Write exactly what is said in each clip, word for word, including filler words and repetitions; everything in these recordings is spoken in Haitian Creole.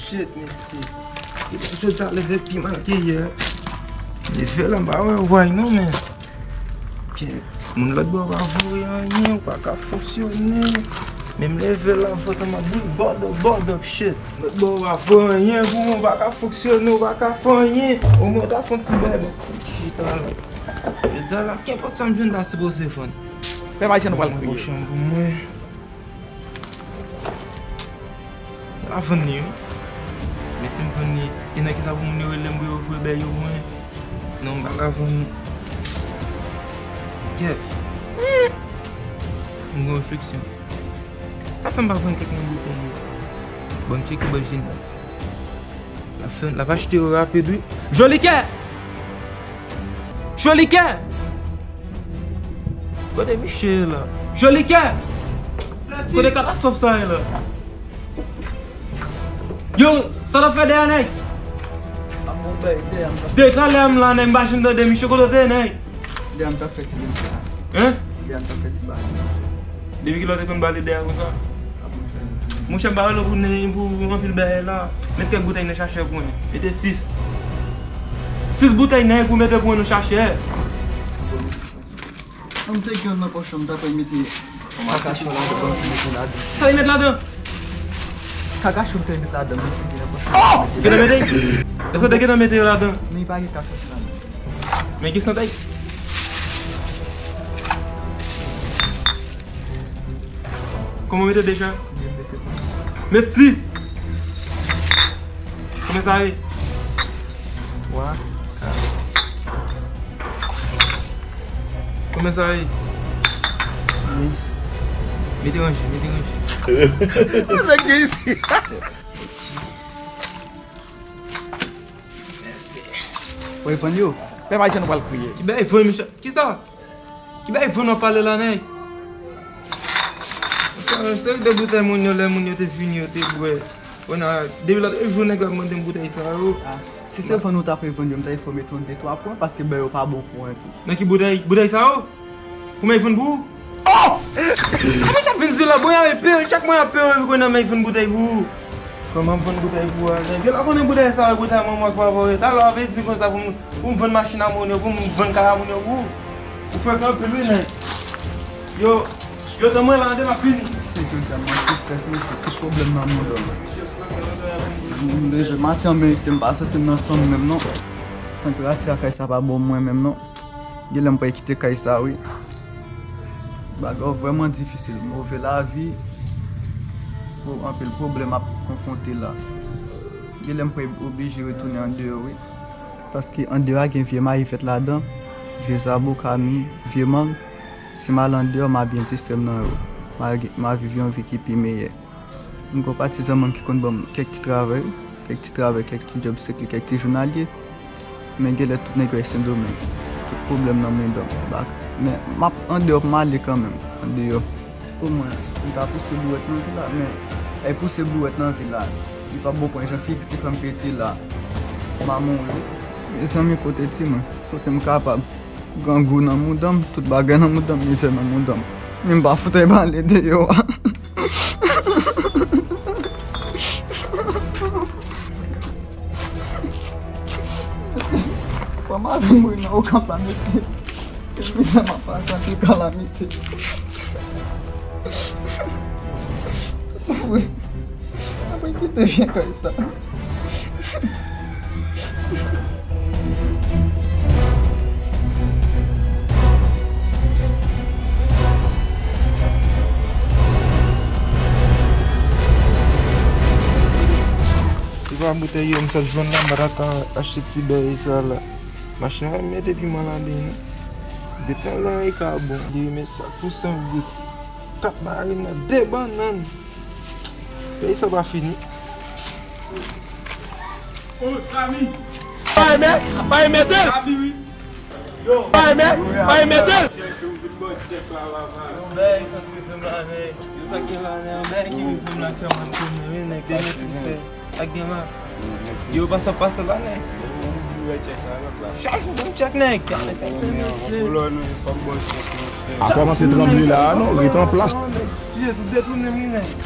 Shit, mesye. Jodi a leve pi mal ke yè. Leve la, m pa wè why non, men. Ke moun lòt bò pa voye anyen, ou pa ka fonksyone. Menm leve la, m fòt an m ap boule bòdò, bòdò, shit. Lòt bò pa voye anyen pou mwen, ou pa ka fonksyone, ou pa ka fè anyen. Omwen, ta fè yon ti bèbè. Chita la. Jodi a la, kenpòt sa m jwenn ta sipoze vann. Pè Mayisyèn pral kriye. Pòch an pou mwen. M pa vann li, wi. Men si m vann li, e nan kisa pou moun yo rele m pou yo voye bèy yo pou mwen? Non, m pa ka vann li. Kèt. M gen refleksyon. Sa fè m pa vann kèk nan bouton yo. Bon, m tcheke bò Jenias. L ap fè, l ap achte yo rapid, wi. Jolikè! Jolikè! Kote Michel la? Jolikè! Kote katastwòf sa ye la? Yo, sa w t ap fè dèyè, nèg? Ap bon bèy, dèyè m t ap fè. Depi talè m la, nèg, m pa janm tande Michel, kote w te, nèg? Dèyè m t ap fè ti bèy sa. Hein? Dèyè m t ap fè ti bagay. Depi kilè w te konn bale dèyè konsa? Monchè, m pa rele w pou nen, pou anpil bagay la. Met kèk boutèy nan chachè pou mwen. Mete sis. Sis boutèy nan pou mete pou mwen nan chachè. An m te gen nan pòch an, m ta pral mete. Kakacho ladan, ban m mete ladan. Sa li met ladan? Kakacho m te met ladan, m te gen nan pòch an. Gentan mete? Èske w te gentan mete yo ladan? Men li pa gen kakacho ladan. Men gen santèy. Kòman mete deja? Met sis. Konbyen sa ye? Twa, kat. Konbyen sa ye? Dis. Mete ranje, mete ranje. Sa gen isi. Mèsi. Woy, vann yo. Pè Mayisyèn pral kriye. Ki bay vann, Michel? Kisa? Ki bay vann w ap pale la, nèg? Se de boutèy moun yo, lè moun yo te vini, yo te bwè. Bon, a, depi lòt jou, nèg la ap mande m boutèy sa yo. Ah, si se vann ou t ap vann yo, m ta fè w mete yon de twa pwen, paske bèy yo pa bon pwen tou. Nan ki boutèy? Boutèy sa yo? Pou mwen vann pou ou? Oh! Kòman chak vin di la, bon, y a pè, chak mwen y a pè, mwen konn nan men vann boutèy pou ou. Kòman vann boutèy pou ou, a? Gen la konnen boutèy sa yo, boutèy manman ak papa yo. Talè w ap di konsa pou m, pou m vann machin a moun yo, pou m vann kay a moun yo pou ou. Ou frekan anpil wi, nèg. Yo, yo, tann mwen la, ande m ap vini. Se jodi a, mwen sou strès, mesye, tout pwoblèm nan mouda m. M leve maten an, mesye, m pa santi m nan san m menm, non. Tanperati a kay sa pa bon mwen menm, non. Genlè m pral kite kay sa, wi. Bagay vrèman difisil, move lavi, pou anpil pwoblèm ap konfwonte la. Genlè m pral oblije retounen andeyò, wi. Paske andeyò a gen vye mayifèt ladan, vye zaboka mi, vye mang. Si m al andeyò, m a byen distrè m nan yo. M a, m a viv yon vi ki pi meyè. M gen yon patizan mwen ki konn ban m kèk ti travay, kèk ti travay, kèk ti djòb sekle, kèk ti jounalye. Men genlè tout nèg yo Sendomeng. Tout pwoblèm nan mouda m. Bak. Men m ap andeyò pou m ale kanmenm. Andeyò. Omwen, m ta pouse bouwèt nan vil la, men lè pouse bouwèt nan vil la, li p ap bon pwen jan figi ti fanm piti la. M a mouri. Mezanmi, kote timoun? Kote m kapab? Grangou nan mouda m, tout bagay nan mouda m, mizè nan mouda m. Men m pa fout al bale deyò a. Kòman vin mouri nan Okap la, mesye? Ke mizè m ap pase anpil kalamite. Wi. Apre kite vye kay sa. Se pa boutèy yo m sot vann la, m pa ta ka achte ti bèy sa la. Machin an mete piman ladan, non. Depi anlè an e ka bon. Li remèt sa pou san goud. Kat marin nan de bannann. Peyi sa pa fini. Oh, Samy! Pa renmen, pa renmen tel! Samy, wi. Yo. Pa renmen, pa renmen tel! Chèch, ou vin bò chèch la, papa. Yon bèy, sa ki fè m la, nèg. Yo, sa ki la, nèg, yon bèy ki vin fè m la, kè mwen konnen, wi, nèg, de mèt pou fè. Sa gen la. Yo, pa sa pase la, nèg. Chak jou ban m tchèk, nèg. A kòmanse tranble la, non, ret an plas. Ou konnen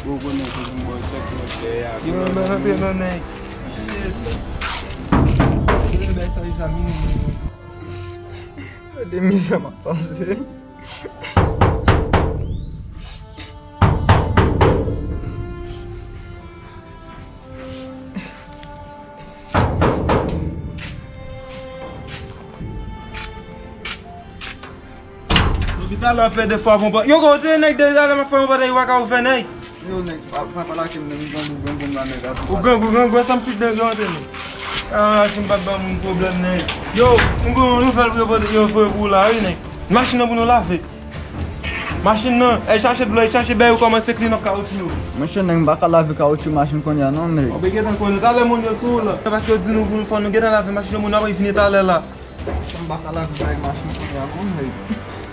pou m ba w tchèk, monchè. Yo, mwen rantre nan nèg. Gade mizè m ap pase. Depi talè w ap fè de fwa bon pa. Yo, kote nèg deja la, m ap fè yon bagay, w pa ka ouvè nèg. Yo, nèg, pa, pa, pa lage m, nèg, m grangou, grangou m la, nèg, ap. Ou grangou, grangou, sa m fout deja, nèg. Ah, si m pa t ban moun pwoblèm, nèg. Yo, m gen yon nouvèl pou yo pote, yo voye pou w la, wi, nèg. Machin nan pou nou lave. Machin nan, al chache dlo, al chache bèy ou kòmanse clean up kawotchou yo. Monchè, nèg, m pa ka lave kawotchou machin kounye a non, nèg. Ou pa gentan konnen, talè moun yo sou ou la. Paske yo di nou pou nou fò nou gentan lave machin yo, moun ap vini talè la. Monchè, m pa ka lave bèy machin kounye a non, nèg.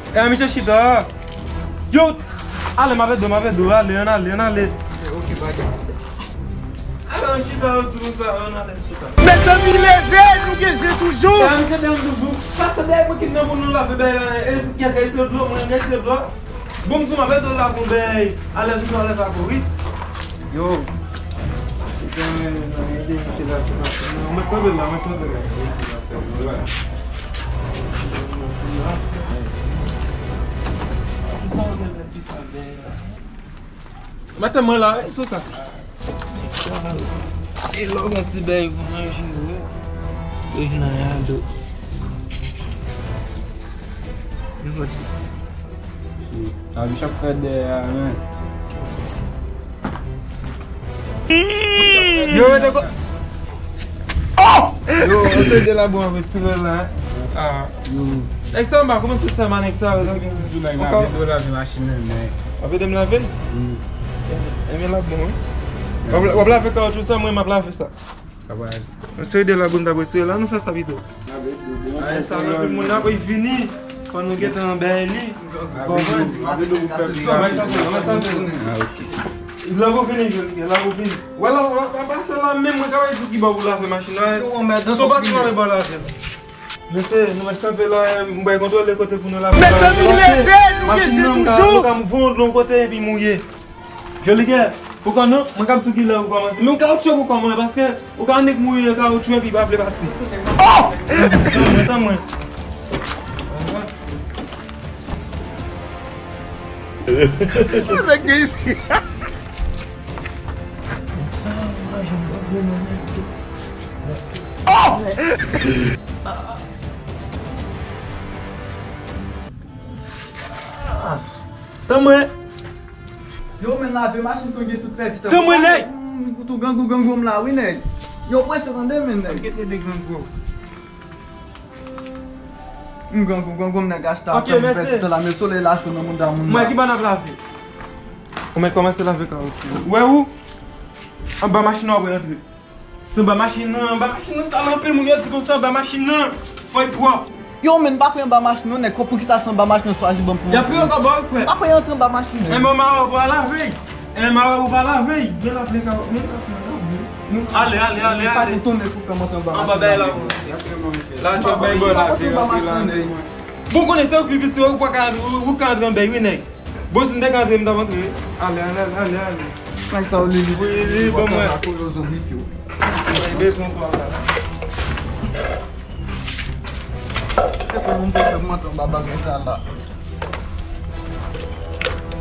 E, misye chita. Yo, ale, m avè dlo, m avè dlo, ale, ann ale, ann ale. Ok, pa gen pwoblèm. Ala, ann chita, yo di nou sa, ann ale, chita. Mezanmi, leve, nou gen zen toujou. Sa, misye te ann toujou. Pase dèyè boukin nan pou nou lave bèy la, e, kèk, e, se dlo, mwen, e, se dlo. Bon, m di w, m ap ede w lave yon bèy. Alèz, ou alèz avè w, wi. Yo. Putain, men, men, ede misye lave machin nan. Mwen kanpe la, mwen kanpe la. Mwen kanpe la. Mete mwen la, wi, sou sa. E lò gen ti bèy pou manje, wi. Yo vin nan yado. Yo vòt. Sa vi chak fè dèyè a, men. Yo, yo te ko-, oh! Yo, yo te de la bon avè ti la, hein? Ah. Nèg sa anba, kòman se fè manèg sa, yo te vin di nèg la, vin lave machin nan, men. W ap ede m lave l? Wi. Enben l ap bon, wi. W ap, w ap lave kawotchou sa, mwen m ap lave sa. Sa va ale. Se de la bon ta retire la, nou fè sa pito. Ah, e sa, anpil moun ap vini. Fò nou gentan bay li. Konprann? Mwen tankou, mwen tankou. Ah, ok. La pou fini, joli kè, la pou fini. Wè la, w ap pase la menm, mwen ka wè di ki bò pou lave machin nan. Si w pase la, men bò lave. Mesye, nou mèt kanpe la, m bay kontwole kote pou nou lave. Mezanmi, leve, nou gen zen toujou. Machin nan, m ka, m ka voye l yon kote epi mouye. Joli kè, ou konn non, mwen k ap di w kilè ou kòmanse. Men yon kawotchou pou kòman, paske ou ka annik mouri nan kawotchou epi pa vle pati. Oh! Tann mwen, tann mwen. Nèg gen isi. Oh! Tann mwen. Yo, men lave machin konn gen tout pèdi tan. Tann mwen, nèg. Tou grangou, grangou m la, wi, nèg. Yo, prese tande, men, nèg. Kite de grangou. M grangou, grangou m, nèg, achta. Ok, mèsi. Pèdi tan la, men solèy la cho nan mouda moun la. Mwen ki ban ap lave. Ou mèt kòmanse lave kawotchou. Ou wè ou? Anba machin nan w ap rantre. Se anba machin nan, anba machin nan sal anpil, moun yo di konsa anba machin nan fò l pwòp. Yo, men m pa kwè anba machin non, nèg, pou ki sa se anba machin nan chwazi ban m pou m antre? Y ap peye ankò ba w kwè. M pa kwè antre anba machin non. Enben, mare w pa lave. Enben, mare w pa lave. Men lave ka, men lave. Ale, ale, ale, ale. Pa gen tonnen pou fè m antre anba machin. Anba bèy la. La, tchòp bèy bò la. Bon, konnen se ou pi piti, ou pa ka, ou ka antre anba bèy, wi, nèg. Bon, si m te ka antre, m t ap antre. Ale, ale, ale, ale, ale. Nèg sa yo li, li, li, li, bon, mwen. Mwen bezwen twa la. E pou moun fè m antre anba bagay sa la.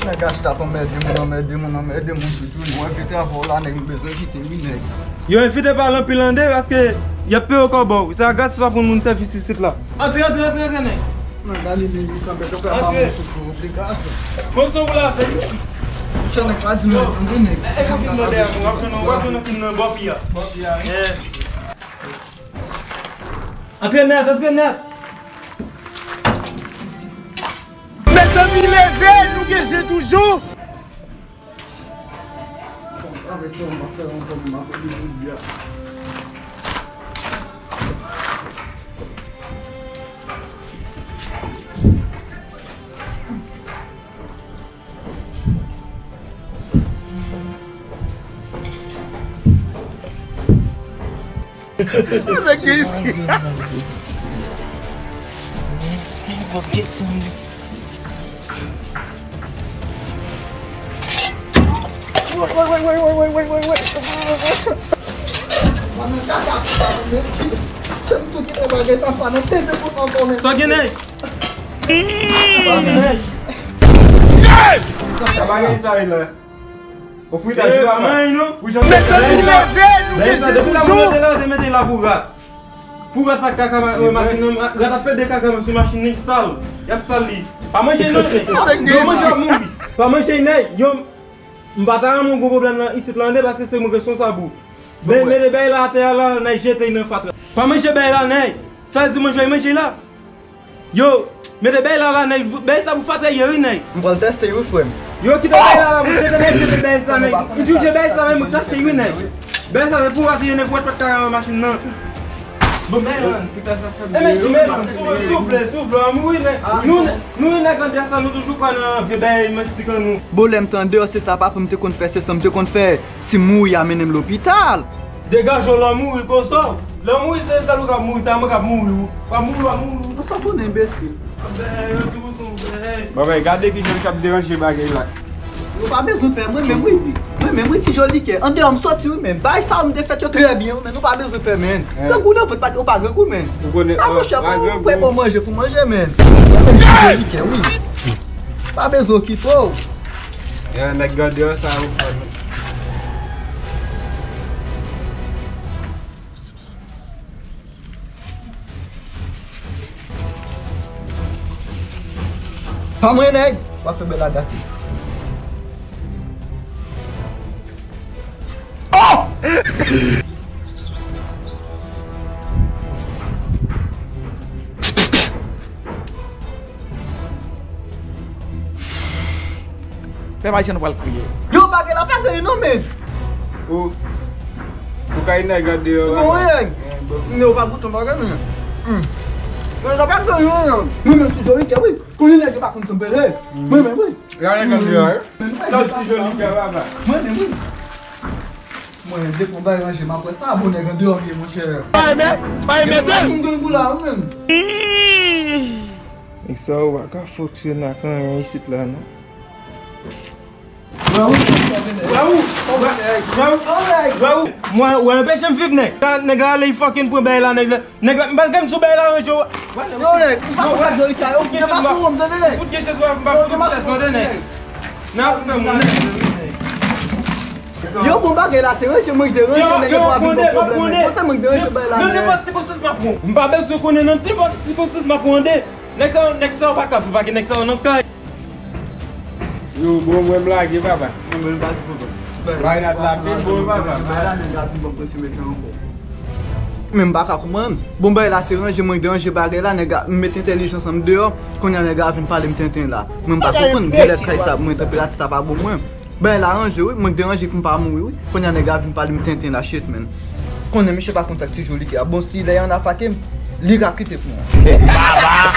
Nèg achta anmède moun, anmède moun, anmède moun toujou. Mwen vin travay la, nèg, m bezwen kite, wi, nèg. Yo, evite pale anpil tande, paske y ap peye ankò ba w. Se a gratis w ap rann moun sèvis isit la. Antre, antre, antre, antre, nèg. Nan gade li, li kanpe, kanpe ap avans pou obligasyon. Bon, son pou la fè. Chè nèg pa di mwen, tande nèg. E, e, konfin nan dèyè, w ap jwenn, w ap jwenn konfin nan bò pi a. Bò pi a, wi. Antre nèt, antre nèt. Mezanmi, leve, nou gen zen toujou. Nèg gen isi. Sa gen nèy? Sa gen nèy? Sa bagay sa ye la? Ou fwi ta jwe pa manyen non. Pou jan mete l leve, nou bezwen toujou. Depi la mwen te la, te mete la pou rat. Pou rat pa t ka kama machin nan, rat ap pede kaka sou machin nan, sal. Y ap sal li. Pa manje non, nèg. Yo manje ap mouri. Pa manje nèg. Yo, m pa ta renmen yon gwo pwoblèm nan isit la, nèg, paske se mwen responsab ou. Ben, mete bèy la atè a la, nèg, jete nan fatra. Pa manje bèy la, nèg. Sa di manje, manje la. Yo, mete bèy la la, nèg. Bèy sa pou fatra ye, wi, nèg. M pral teste, wi, frè m. Yo, kite bèy la la, mwen teste, nèg, kite bèy sa, nèg. M di w, je bèy sa, nèg, mwen teste, wi, nèg. Bèy sa, se pou atire, nèg, pou wè t pa t ka nan machin nan. Bon, bèy la. E, men, men, souple, souple, souple, an mouri, nèg. Nou, nou, nèg, anbyans sa, nou toujou kwè nan vye bèy mistik an nou. Bon, lè m t andeyò, se sa papa m te konn fè, se sa m te konn fè. Si m mouri, a mennen m lopital. Degaje w, lè w mouri konsa. Lè w mouri, se sèl ou k ap mouri, se a mwen k ap mouri, ou. W ap mouri, w ap mouri. Ou sa konnen, enbesil. Anben, yo tou konsa, anben. Bon, ben, gade ki jan l k ap deranje bagay la. Ou pa bezwen pè, mwen menm, wi. Mwen menm, wi, ti joli kè. Andeyò, m sòti, wi, men bagay sa yo, m te fèt yo trè byen, wi, men nou pa bezwen pè, men. Grangou nan vant, pa, ou pa grangou, men. Ou konnen, a, monchè, pa grangou. Ou prè bon manje pou manje, men. Mwen menm, ti joli kè, wi. Pa bezwen okipe w. Nèg gade sa yo fè nou. Pa mwen, nèg. W ap fè bèy la gate. Oh! Pèp ayisyen nou pral kriye. Yo, bagay la pa gen non, men. Ou, ou kay nèg an deyò. Bon, nèg. Men ou pa bouton bagay, men. Men la pa gen non, non. Mwen menm ti joli kè, wi. Kounye nèg yo pa konn sanble. Mwen menm, wi. Gade nèg an deyò, wi. Mwen menm, wi. Mwen menm, wi. Mwen, depi yon bagay ranje, m ap wè sa, bon nèg an deyò m ye, monchè. Pa renmen, pa renmen tel. Mwen gen gou la, ou menm. Nèg sa yo pa ka fonksyone ak anyen isit la, non. Bravo! Bravo! Bravo! Mwen, ou anpeche m viv, nèg. Nèg la ale, li fucking pran bèy la, nèg la. Nèg la, m pa t gen m sou bèy la, yo. Yo, nèg, ou pa konn sa joli kay, yo. N ap fout ou, m tande, nèg. Fout gen chans, m pa fout ou chans, tande, nèg. N ap fè moun, nèg. Yo, bon bagay la, te ranje, mwen deranje, nèg, yo pa vin ban pwoblèm, nèg. Konsa mwen deranje bèy la, nèg. Nan nenpòt sikonstans, m ap pran. M pa bezwen konnen nan nenpòt sikonstans, m ap pran de. Nèg sa yo, nèg sa yo pa ka fè vag, nèg sa yo nan kay. Yo, bon, mwen m lage, papa. Mwen m lage, papa. Bagay la t la pi bon, papa. Bagay la nèg la vin ban premye mete ankò. Men m pa ka konprann. Bon, bagay la te ranje, mwen deranje bagay la, nèg la, m met entèlijans an m deyò, kounye a nèg la vin pale m tenten la. Mwen m pa konprann, genlè kay sa, mwen tanperati sa pa bon mwen. Bagay la ranje, wi, mwen deranje pou m pa mouri, wi. Kounye a nèg la vin pale m tenten la, shit, man. Konnen misye pa konn sa k ti joli kè a. Bon, si lè y ann afake m, li ka kite pou mwen. Baba!